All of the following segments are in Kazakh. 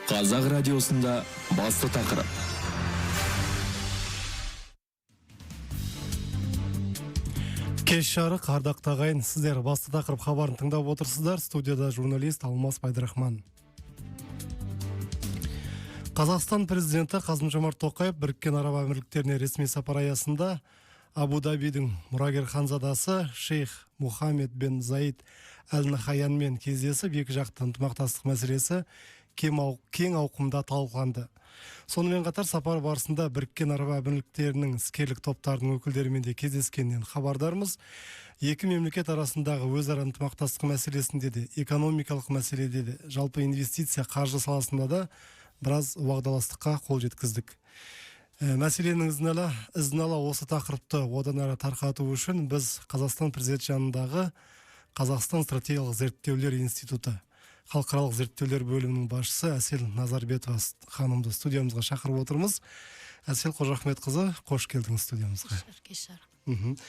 Қазақ радиосында басты тақырып. Кеш жарық, ардақты ағайын, сіздер басты тақырып хабарын тыңдап отырсыздар. Студияда журналист Алмас Байдырахман. Қазақстан президенті Қасым-Жомарт Тоқаев Біріккен Араб Әмірліктеріне ресми сапар аясында Абу-Дабидің мұрагер ханзадасы шейх Мухаммед бен Заид әл-Нахаянмен кездесіп, екі жақты ынтымақтастық мәселесі кең ауқымда талқыланды. Сонымен қатар сапар барысында Біріккен Араб Әмірліктерінің іскерлік топтарының өкілдерімен де кездескенінен хабардармыз. Екі мемлекет арасындағы өзара ынтымақтастық мәселесінде де, экономикалық мәселеде де, жалпы инвестиция, қаржы саласында да біраз уағдаластыққа қол жеткіздік. Мәселенің ізін ала осы тақырыпты одан әрі тарқату үшін біз Қазақстан президенті жанындағы Қазақстан стратегиялық зерттеулер институты халықаралық зерттеулер бөлімінің басшысы Әсел Назарбетова ханымды студиямызға шақырып отырмыз. Әсел Қожахметқызы, қош келдіңіз студиямызға. Кеш жарық.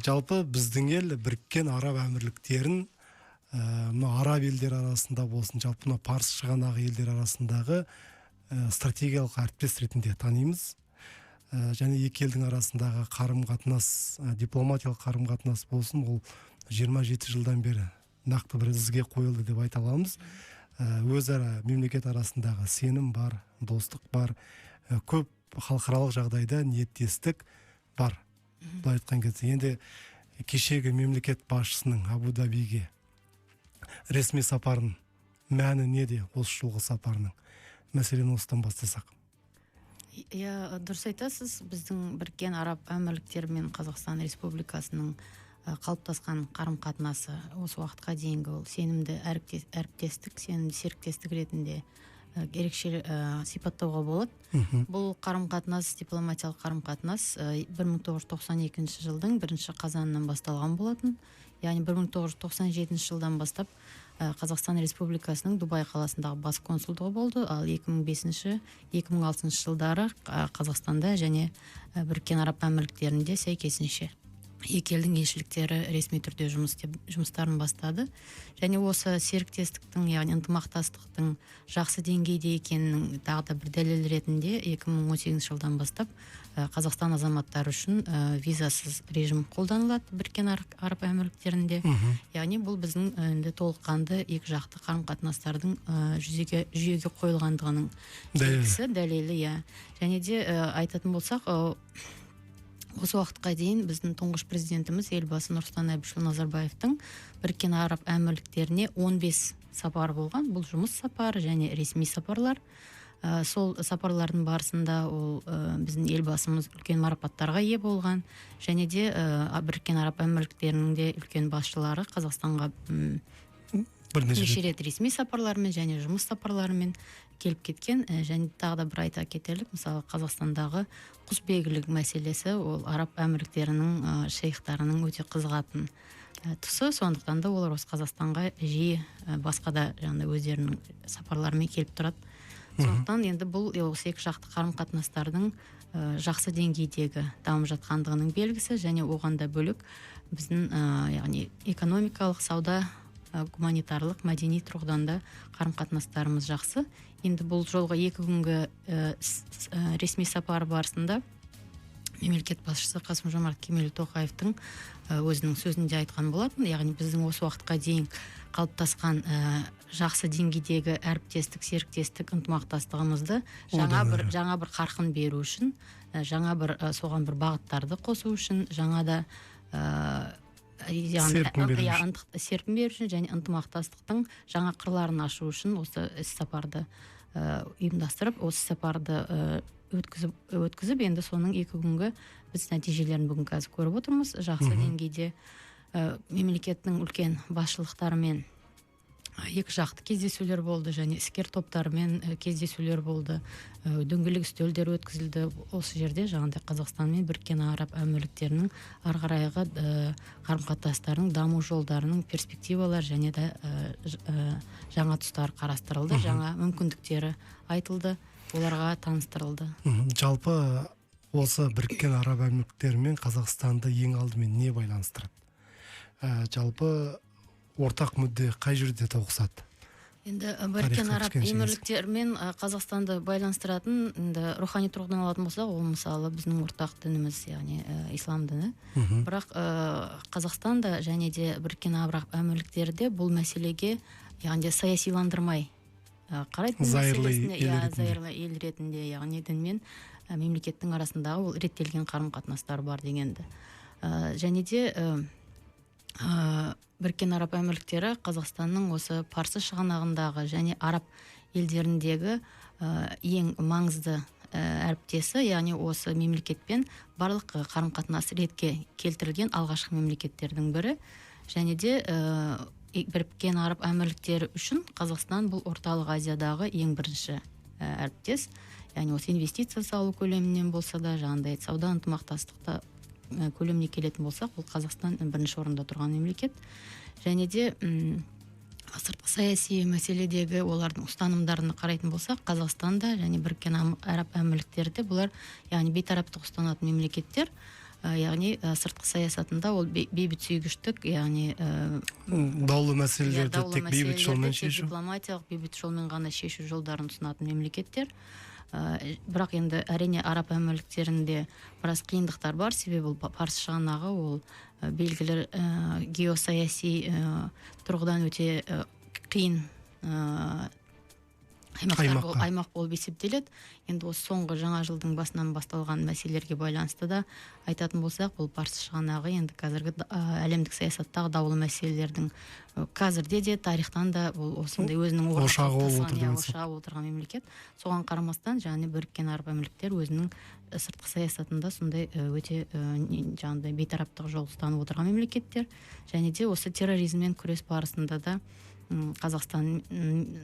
Жалпы біздің ел Біріккен Араб Әмірліктерін, мына араб елдері арасында болсын, жалпы мына Парсы шығанағы елдері арасындағы стратегиялық әріптес ретінде танимыз. Және екі елдің арасындағы қарым-қатынас, дипломатиялық қарым-қатынас болсын, ол 27 жылдан бері нақты бір ізге қойылды деп айта аламыз. Өзара мемлекет арасындағы сенім бар, достық бар, көп халықаралық жағдайда ниеттестік бар. Былай айтқан кезде, енді кешегі мемлекет басшысының Абу-Дабиге ресми сапарын мәні неде, осы жолғы сапарының? Мәселені осыдан бастасақ. Иә, дұрыс айтасыз. Біздің Біріккен Араб Әмірліктері мен Қазақстан Республикасының қалыптасқан қарым-қатынасы осы уақытқа дейінгі ол сенімді әріптестік, сенімді серіктестік ретінде ерекше сипаттауға болады. Бұл қарым-қатынас, дипломатиялық қарым-қатынас 1992 жылдың бірінші қазанынан басталған болатын. Яғни 1997 жылдан бастап Қазақстан Республикасының Дубай қаласындағы бас консулдығы болды. Ал 2005-, 2006 жылдары Қазақстанда және Біріккен Араб Әмірліктерінде сәйкесінше екі елдің елшіліктері ресми түрде жұмыс істеп, жұмыстарын бастады. Және осы серіктестіктің, яғни ынтымақтастықтың жақсы деңгейде екенінің тағы да бір дәлел ретінде 2018 жылдан бастап Қазақстан азаматтары үшін визасыз режим қолданылады Біріккен Араб Әмірліктерінде. Яғни бұл біздің енді толыққанды екі жақты қарым-қатынастардың жүйеге қойылғандығының белгісі, дәлелі, иә. Және де айтатын болсақ, осы уақытқа дейін біздің тұңғыш президентіміз Елбасы Нұрсұлтан Әбішұлы Назарбаевтың Біріккен Араб Әмірліктеріне 15 сапары болған. Бұл жұмыс сапары және ресми сапарлар. Сол сапарлардың барысында ол біздің Елбасымыз үлкен марапаттарға ие болған. Және де Біріккен Араб Әмірліктерінің де үлкен басшылары Қазақстанға бірнеше рет ресми сапарлармен және жұмыс сапарларымен келіп кеткен. Және тағы да бір айта кетерлік, мысалы, Қазақстандағы құсбегілік мәселесі ол Араб Әмірліктерінің шейхтарының өте қызығатын тұсы. Сондықтан да олар осы Қазақстанға жиі басқа да жаңағыдай өздерінің сапарларымен келіп тұрады. Сондықтан енді бұл осы екі жақты қарым-қатынастардың жақсы деңгейдегі дамып жатқандығының белгісі. Және оған да бөлек біздің яғни экономикалық, сауда, гуманитарлық, мәдени тұрғыдан да қарым-қатынастарымыз жақсы. Енді бұл жолғы екі күнгі ресми сапар барысында мемлекет басшысы Қасым-Жомарт Кемелұлы Тоқаевтың өзінің сөзінде айтқан болатын. Яғни біздің осы уақытқа дейін қалыптасқан жақсы деңгейдегі әріптестік, серіктестік, ынтымақтастығымызды жаңа бір қарқын беру үшін, жаңа бір соған бір бағыттарды қосу үшін, жаңа да серпін беру үшін. Серпін беру үшін және ынтымақтастықтың жаңа қырларын ашу үшін осы іс-сапарды ұйымдастырып, осы сапарды өткізіп, енді соның екі күнгі біз нәтижелерін бүгін қазір көріп отырмыз. Жақсы деңгейде мемлекеттің үлкен басшылықтарымен екі жақты кездесулер болды және іскер топтарымен кездесулер болды, дөңгелек үстелдер өткізілді. Осы жерде жаңағыдай Қазақстан мен Біріккен Араб Әмірліктерінің ары қарайғы қарым-қатынастарының даму жолдарының перспективалары және де жаңа тұстары қарастырылды, жаңа мүмкіндіктері айтылды, оларға таныстырылды. Жалпы осы Біріккен Араб Әмірліктері мен Қазақстанды ең алдымен не байланыстырады? Жалпы ортақ мүдде қай жерде тоғысады? Енді Біріккен Араб Әмірліктерімен Қазақстанды байланыстыратын енді рухани тұрғыдан алатын болсақ, ол мысалы біздің ортақ дініміз, яғни ислам діні. Бірақ Қазақстан да және де Біріккен Араб Әмірліктері де бұл мәселеге, яғни саясиландырмай қарайды. Зайырлы ел, ел ретінде, яғни дін мен мемлекеттің арасындағы ол реттелген қарым-қатынастар бар дегенді. Және де Біріккен Араб Әмірліктері Қазақстанның осы Парсы шығанағындағы және араб елдеріндегі ең маңызды әріптесі, яғни осы мемлекетпен барлық қарым-қатынас ретке келтірілген алғашқы мемлекеттердің бірі. Және де Біріккен Араб Әмірліктері үшін Қазақстан бұл Орталық Азиядағы ең бірінші әріптес, яғни осы инвестиция салу көлемінен болса да, жаңағыдай сауда ынтымақтастықта көлеміне келетін болсақ, бұл Қазақстан бірінші орында тұрған мемлекет. Және де сыртқы саяси мәселедегі олардың ұстанымдарына қарайтын болсақ, Қазақстанда және Біріккен Араб Әмірліктері де бұлар, яғни бейтараптық ұстанатын мемлекеттер, яғни сыртқы саясатында ол бейбітсүйгіштік, яғни даулы мәселелерді тек бейбіт жолмен шешу, дипломатиялық бейбіт жолмен ғана шешу жолдарын ұсынатын мемлекеттер. Бірақ енді әрине Араб Әмірліктерінде біраз қиындықтар бар, себебі бұл Парсы шығанағы ол белгілі геосаяси тұрғыдан өте қиын аймақ болып есептеледі. Енді осы соңғы жаңа жылдың басынан басталған мәселелерге байланысты да айтатын болсақ, бұл Парсы шығанағы енді қазіргі әлемдік саясаттағы даулы мәселелердің қазірде де тарихтан да бұл осындай өзінің ошағы болып отырған мемлекет. Соған қарамастан және Біріккен Араб Әмірліктері өзінің сыртқы саясатында сондай өте жаңағыдай бейтараптық жол ұстанып отырған мемлекеттер. Және де осы терроризммен күрес барысында да Қазақстан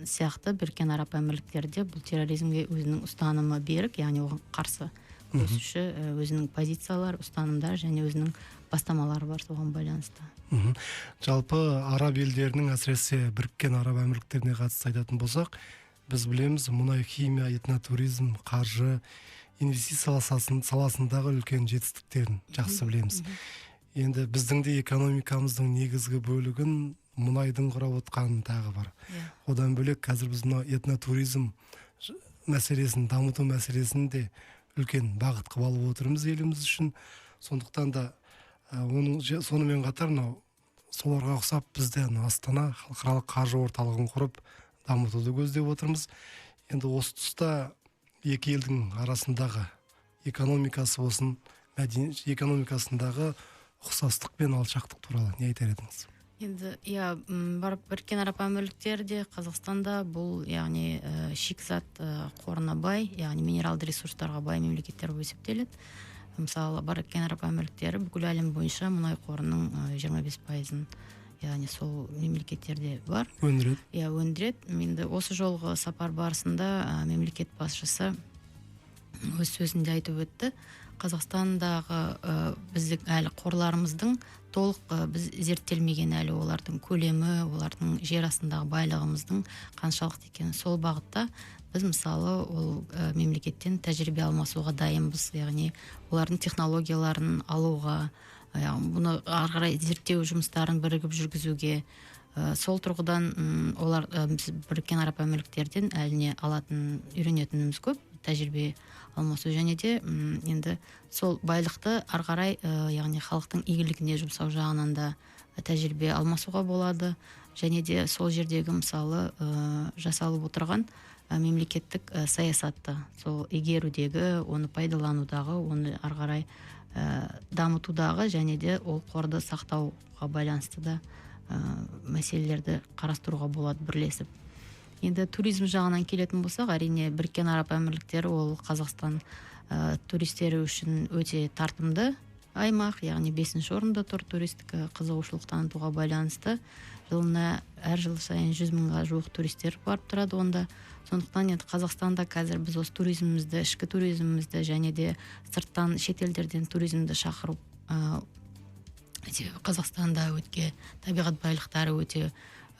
сияқты Біріккен Араб Әмірліктері де бұл терроризмге өзінің ұстанымы берік, яғни оған қарсы күресуші өзінің позициялары, ұстанымдары және өзінің бастамалары бар соған байланысты. Жалпы араб елдерінің, әсіресе Біріккен Араб Әмірліктеріне қатысты айтатын болсақ, біз білеміз, мұнай, химия, этнотуризм, қаржы, инвестиция саласындағы үлкен жетістіктерін жақсы білеміз. Енді біздің де экономикамыздың негізгі бөлігін мұнайдың құрап отқанын тағы бар. Одан бөлек қазір біз мынау этнотуризм мәселесін дамыту мәселесін де үлкен бағыт қылып алып отырмыз еліміз үшін. Сондықтан да оның сонымен қатар мынау соларға ұқсап біз де Астана халықаралық қаржы орталығын құрып дамытуды көздеп отырмыз. Енді осы тұста екі елдің арасындағы экономикасы болсын, мәдени экономикасындағы ұқсастық пен алшақтық туралы не айтар едіңіз? Енді иә, Біріккен Араб Әмірліктері де Қазақстанда бұл, яғни шикізат қорына бай, яғни минералды ресурстарға бай мемлекеттер болып есептеледі. Мысалы, Біріккен Араб Әмірліктері бүкіл әлем бойынша мұнай қорының 25%-ын, яғни сол мемлекеттерде бар. Өндіреді. Иә, өндіреді. Енді осы жолғы сапар барысында мемлекет басшысы өз сөзінде айтып өтті. Қазақстандағы біздің әлі қорларымыздың толық біз зерттелмеген әлі, олардың көлемі, олардың жер астындағы байлығымыздың қаншалықты екенін. Сол бағытта біз мысалы ол мемлекеттен тәжірибе алмасуға дайынбыз, яғни олардың технологияларын алуға, бұны ары қарай зерттеу жұмыстарын бірігіп жүргізуге. Сол тұрғыдан олар біз Біріккен Араб Әмірліктерден әліне алатын, үйренетініміз көп, тәжірибе алмасу. Және де енді сол байлықты ары қарай, яғни халықтың игілігіне жұмсау жағынан да тәжірибе алмасуға болады. Және де сол жердегі мысалы жасалып отырған мемлекеттік саясатты сол игерудегі, оны пайдаланудағы, оны ары қарай дамытудағы және де ол қорды сақтауға байланысты да мәселелерді қарастыруға болады бірлесіп. Енді туризм жағынан келетін болсақ, әрине Біріккен Араб Әмірліктері ол Қазақстан туристері үшін өте тартымды аймақ, яғни 5-ші орында тұр туристік қызығушылық танытуға байланысты. Жылына әр жыл сайын 100 мыңға жуық туристер барып тұрады онда. Сондықтан енді Қазақстанда қазір біз осы туризмімізді, ішкі туризмімізді және де сырттан, шетелдерден туризмді шақырып, себебі Қазақстанда өтке табиғат байлықтары өте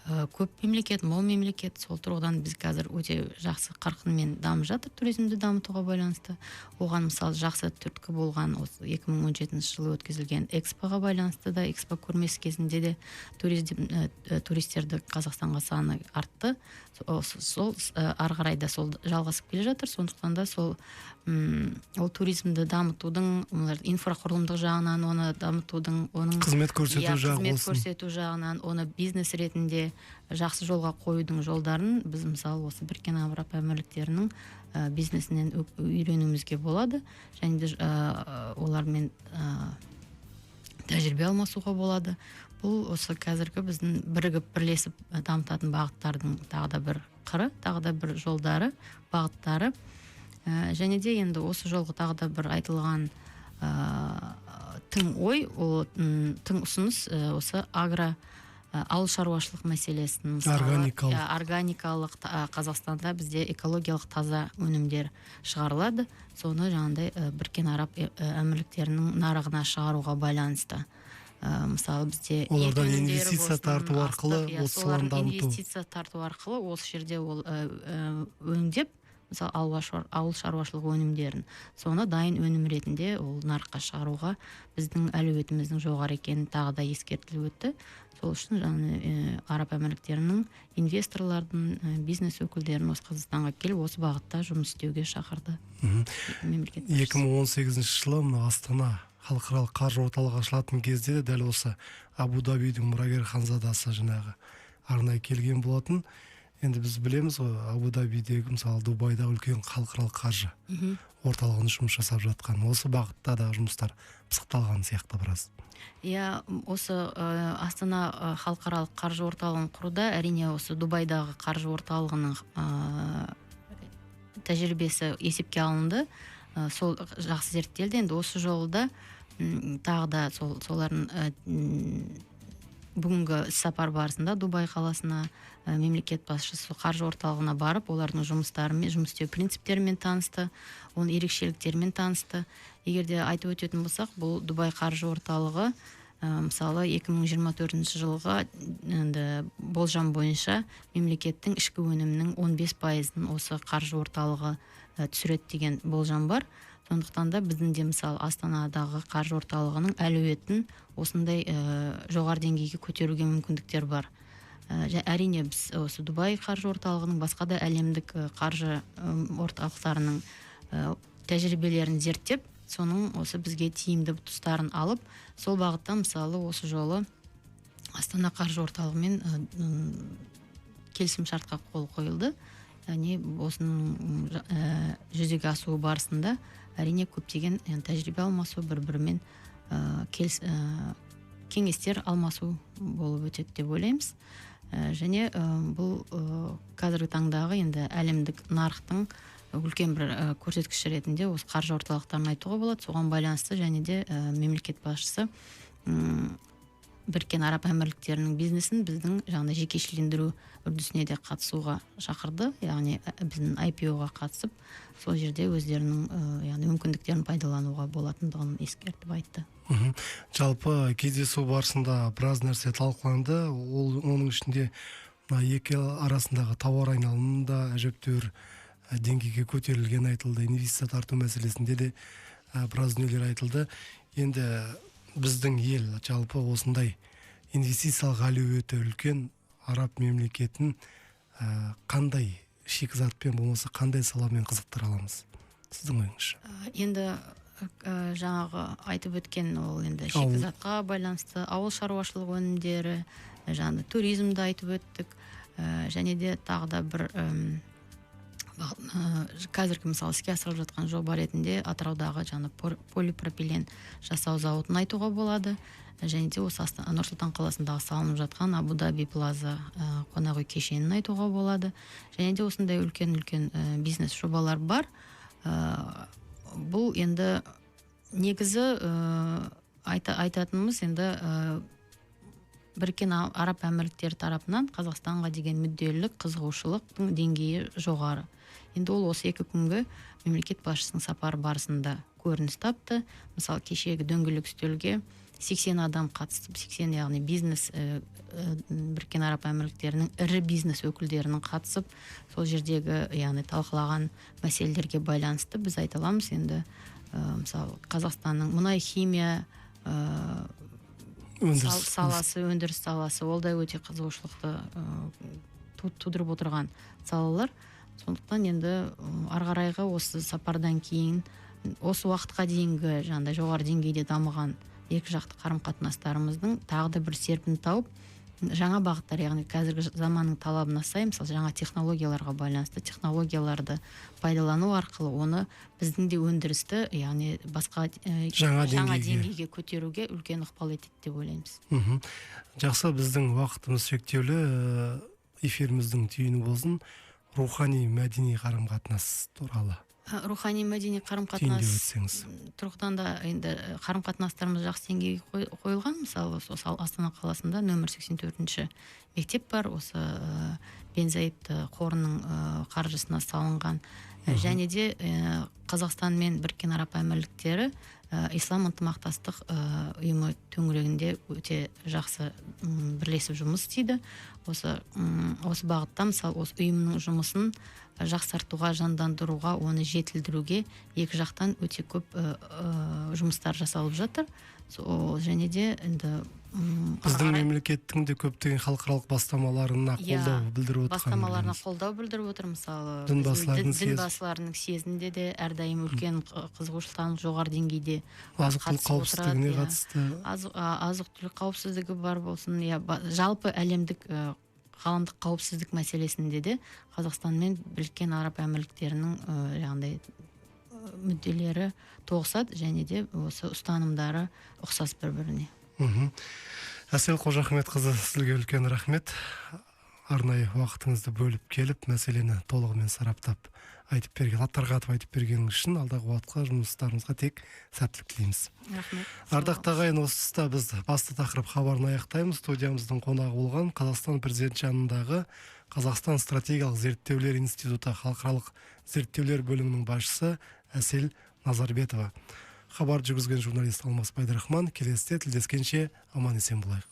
көп мемлекет, мол мемлекет. Сол тұрғыдан біз қазір өте жақсы қарқынмен дамып жатыр туризмді дамытуға байланысты. Оған мысалы жақсы түрткі болған осы 2017 жылы өткізілген Экспоға байланысты да, Экспо көрмесі кезінде де туристерді Қазақстанға саны артты. Сол ары қарай да сол жалғасып келе жатыр. Сондықтан да сол ол туризмді дамытудың, инфрақұрылымдық жағынан оны дамытудың, оның қызмет көрсету жағы қызмет көрсету жағынан оны бизнес ретінде жақсы жолға қоюдың жолдарын біз мысалы осы Біріккен Араб Әмірліктерінің бизнесінен үйренуімізге болады. Және де олармен тәжірибе алмасуға болады. Бұл осы қазіргі біздің бірігіп бірлесіп дамытатын бағыттардың тағы да бір қыры, тағы да бір жолдары, бағыттары. Және де енді осы жолғы тағы да бір айтылған тың ой, ол тың ұсыныс осы агро ауыл шаруашылық мәселесін, мысалы, органикалық Қазақстанда бізде экологиялық таза өнімдер шығарылады. Соны жаңағыдай Біріккен Араб Әмірліктерінің нарығына шығаруға байланысты. Мысалы бізде олардан инвестиция тарту арқылы осы саланы дамыту. Инвестиция тарту арқылы осы жерде ол өңдеп, мысалы ауыл шаруашылығы өнімдерін, соны дайын өнім ретінде ол нарыққа шығаруға біздің әлеуетіміздің жоғары екенін тағы да ескертіліп өтті. Сол үшін жаңағы Араб Әмірліктерінің инвесторлардың, бизнес өкілдерін осы Қазақстанға келіп осы бағытта жұмыс істеуге шақырды. Мемлекет 2018 жылы мына Астана халықаралық қаржы орталығы ашылатын кезде де дәл осы Абу-Дабидің мұрагер ханзадасы жаңағы арнайы келген болатын. Енді біз білеміз ғой, Абу-Дабидегі, мысалы, Дубайдағы үлкен халықаралық қаржы орталығының жұмыс жасап жатқан. Осы бағытта да жұмыстар пысықталған сияқты біраз. Иә, осы Астана халықаралық қаржы орталығын құруда әрине осы Дубайдағы қаржы орталығының тәжірибесі есепке алынды. Сол жақсы зерттелді. Енді осы жолы да тағы да солардың бүгінгі іс-сапар барысында Дубай қаласына мемлекет басшысы қаржы орталығына барып, олардың жұмыстарымен, жұмыс істеу принциптерімен танысты, оның ерекшеліктерімен танысты. Егер де айтып өтетін болсақ, бұл Дубай қаржы орталығы мысалы 2024 жылға енді болжам бойынша мемлекеттің ішкі өнімінің 15%-ын осы қаржы орталығы түсіреді деген болжам бар. Сондықтан да біздің де мысалы Астанадағы қаржы орталығының әлеуетін осындай жоғары деңгейге көтеруге мүмкіндіктер бар. Әрине біз осы Дубай қаржы орталығының, басқа да әлемдік қаржы орталықтарының тәжірибелерін зерттеп, соның осы бізге тиімді тұстарын алып, сол бағытта мысалы осы жолы Астана қаржы орталығымен келісімшартқа қол қойылды. Яғни осының жүзеге асуы барысында әрине көптеген тәжірибе алмасу, бір-бірімен кеңестер алмасу болып өтеді деп ойлаймыз. Және бұл қазіргі таңдағы енді әлемдік нарықтың үлкен бір көрсеткіші ретінде осы қаржы орталықтарын айтуға болады. Соған байланысты және де мемлекет басшысы Біріккен Араб Әмірліктерінің бизнесін біздің жаңағы жекешелендіру үрдісіне де қатысуға шақырды. Яғни біздің IPO-ға қатысып, сол жерде өздерінің яғни мүмкіндіктерін пайдалануға болатындығын ескертіп айтты. Жалпы кездесу барысында біраз нәрсе талқыланды. Ол оның ішінде мына екі ел арасындағы тауар айналымы да әжептәуір деңгейге көтерілгені айтылды. Инвестиция тарту мәселесінде де біраз дүниелер айтылды. Енді біздің ел жалпы осындай инвестициялық әлеуеті үлкен араб мемлекетін қандай шикізатпен болмаса қандай саламен қызықтыра аламыз? Сіздің ойыңызша? Енді жаңағы айтып өткен ол енді шикізатқа байланысты ауыл шаруашылық өнімдері, жаңағы туризмді айтып өттік, және де тағы да бір қазіргі мысалы іске асырылып жатқан жоба ретінде Атыраудағы жаңа полипропилен жасау зауытын айтуға болады. Және де осы Нұр-Сұлтан қаласындағы салынып жатқан Абу-Даби Плаза қонақ үй кешенін айтуға болады. Және де осындай үлкен-үлкен бизнес жобалар бар. Бұл енді негізі айтатынымыз енді Біріккен Араб Әмірліктері тарапынан Қазақстанға деген мүдделілік, қызығушылықтың деңгейі жоғары. Енді ол осы екі күнгі мемлекет басшысының сапары барысында көрініс тапты. Мысалы, кешегі дөңгелек үстелге 80 адам қатысып, 80, яғни бизнес, Біріккен Араб Әмірліктерінің ірі бизнес өкілдерінің қатысып, сол жердегі, яғни талқылаған мәселелерге байланысты біз айта аламыз енді, мысалы, Қазақстанның мұнай химия өндіріс саласы, өндіріс саласы, ол да өте қызығушылықты тудырып отырған салалар. Сондықтан енді ары қарайғы осы сапардан кейін осы уақытқа дейінгі жаңағыдай жоғары деңгейде дамыған екі жақты қарым қатынастарымыздың тағы да бір серпін тауып, жаңа бағыттар, яғни қазіргі заманның талабына сай, мысалы, жаңа технологияларға байланысты технологияларды пайдалану арқылы оны біздің де өндірісті, яғни басқа жаңа жаңа деңгейге. деңгейге көтеруге үлкен ықпал етеді деп ойлаймыз. Жақсы, біздің уақытымыз шектеулі, эфиріміздің түйіні болсын. Рухани мәдени қарым қатынас туралы Рухани мәдени қарым түйіндеп қатынас өтсеңіз. Тұрғыдан да енді қарым қатынастарымыз жақсы деңгейге қойылған. Мысалы, осы Астана қаласында нөмір 84 мектеп бар, осы Бен Заид қорының қаржысына салынған. Және де Қазақстан мен Біріккен Араб Әмірліктері Ислам ынтымақтастық ұйымы төңірегінде өте жақсы бірлесіп жұмыс істейді. Осы бағытта, мысалы, осы ұйымның жұмысын жақсартуға, жандандыруға, оны жетілдіруге екі жақтан өте көп жұмыстар жасалып жатыр. Және де енді біздің ары қарай мемлекеттің де көптеген халықаралық бастамаларына қолдау білдіріп отырғанын бастамаларына білеміз. Қолдау білдіріп отыр. Мысалы, дін біздің басыларының дін съезі. Басыларының съезінде де әрдайым үлкен қызығушылық танытып, жоғары деңгейде азық түлік қатысып қауіпсіздігіне отырады, иә. қатысты. Азық түлік қауіпсіздігі бар болсын, иә, жалпы әлемдік, ғаламдық қауіпсіздік мәселесінде де Қазақстан мен Біріккен Араб Әмірліктерінің жаңағыдай мүдделері тоғысады және де осы ұстанымдары ұқсас бір біріне. Әсел Қожахметқызы, сізге үлкен рахмет. Арнайы уақытыңызды бөліп келіп, мәселені толығымен сараптап айтып берген, тарқатып айтып бергеніңіз үшін алдағы уақытқа жұмыстарыңызға тек сәттілік тілейміз. Рахмет. Ардақты ағайын, осы тұста біз басты тақырып хабарын аяқтаймыз. Студиямыздың қонағы болған Қазақстан президенті жанындағы Қазақстан стратегиялық зерттеулер институты халықаралық зерттеулер бөлімінің басшысы Әсел Назарбетова. Хабар жүргізген журналист Алмас Байдырахман. Келесіде тілдескенше аман есен болайық.